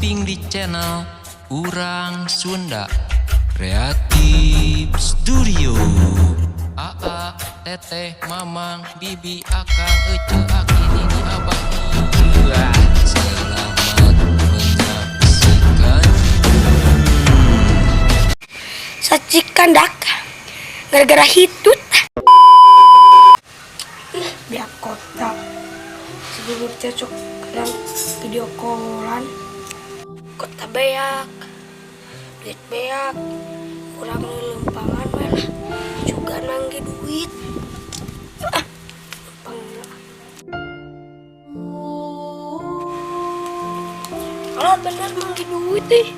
Sumping di channel Urang Sunda Kreatif Studio. Aa, Teteh, Mamang, Bibi, Akang, Ece, Aki, Nini, Abah. Iya. Selamat menyaksikan. Saksikan dak gara-gara hitut. Ih, biar kota sebelum cocok kadang video callan kota beak, duit beak, kurang lempangan malah juga nangge duit. Ah, lempang lah. Kalau bener manggi duit deh.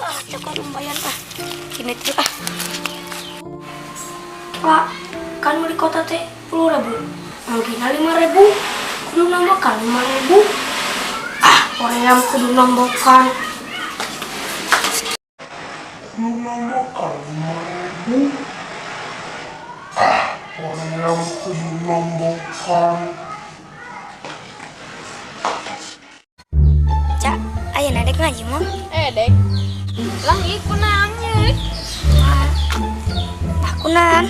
Ah, cokot lumayan ah. Kini tuh ah. Pak, kan beli kota teh 10.000. Manggina 5.000. Kudu nambahkan 5.000. Ah, orang kudu nambahkan. Kudu nambahkan 5.000. Ah, orang kudu nambahkan. Cak, ayo nadek ngaji mau. Eh, Dek. Lah, iku nanya. Aku nan.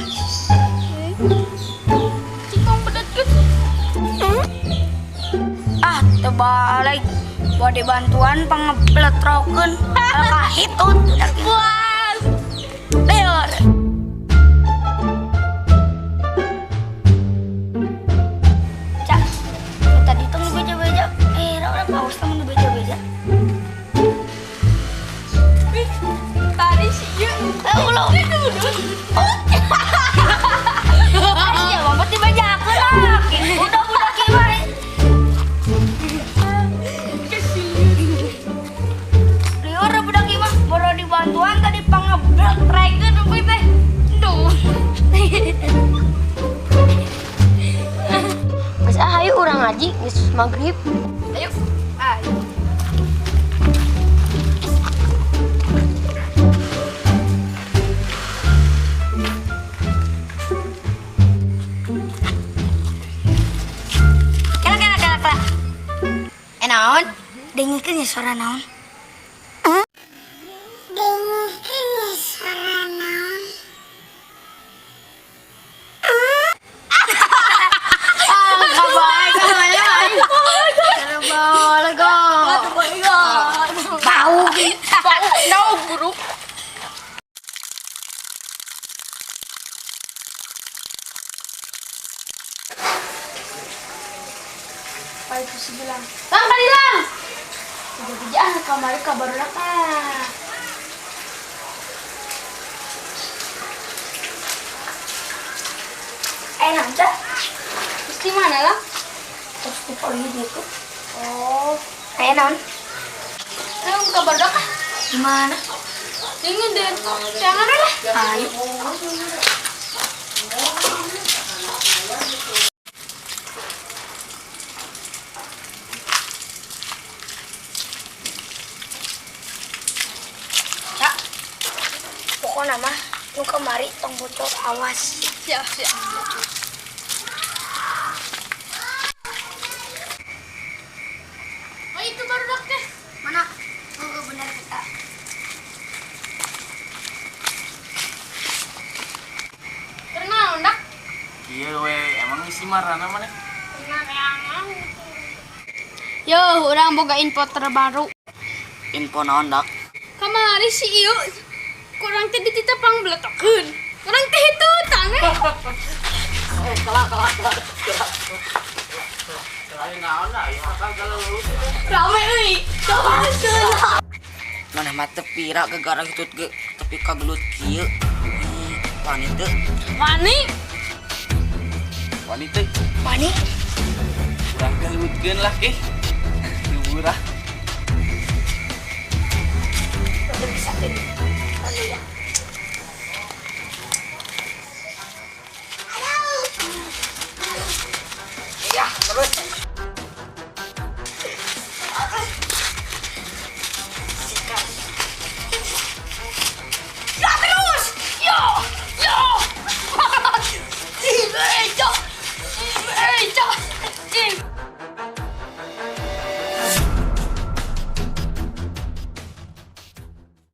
Cikong bedetkeun. Ah, terbalik. Bade bantuan pangebletrokeun. Kahitut. Puas. Liur. Cak, tadi tuh nu beja-beja. Eh, ora paus nu beja-beja. Ih, tadi sih ieu. Eh, ulah. Iya, bapak dibejakeun lah. Udah budak ieu mah. Liur budak ieu mah baru dibantuan tadi pangebletrekeun euy teh. Duh. Mas ah, ayo urang ngaji geus maghrib. Ayo. Ayo. Kela kela kela kela. Eh naon? Dengekeun ya suara naon? Dengekeun ya suara naon? Bau. No, guru. Apa itu sih bilang? Lang kali lang. Beja-beja ah kamari kabar ah. Eh nanti Terus di mana lang? terus di poli gitu. Oh, Eh naon? eh kabar dak ah. Gimana? Dingin deh. Jangan lah. Ayo. Cak, pokoknya mah nu kamari tong bocor awas. Siap, siap. Oh, itu baru dak teh. Mana? Oh, benar kita. Karena dak. Iya we, emang isi marana mana? Yo, urang boga info terbaru. Info naon dak? Kamari si ieu kurang teh dititah pangbeletokeun. Kurang teh itu tangan. Naon lah, ya kagak. Rame euy. Coba. Mana mah teu pira gegara hitut ge tapi kagelut kieu. Ih, wani teu. Wani. Wani teu. Wani? Urang gelutkeun lah eh. Murah. Udah bisa deh.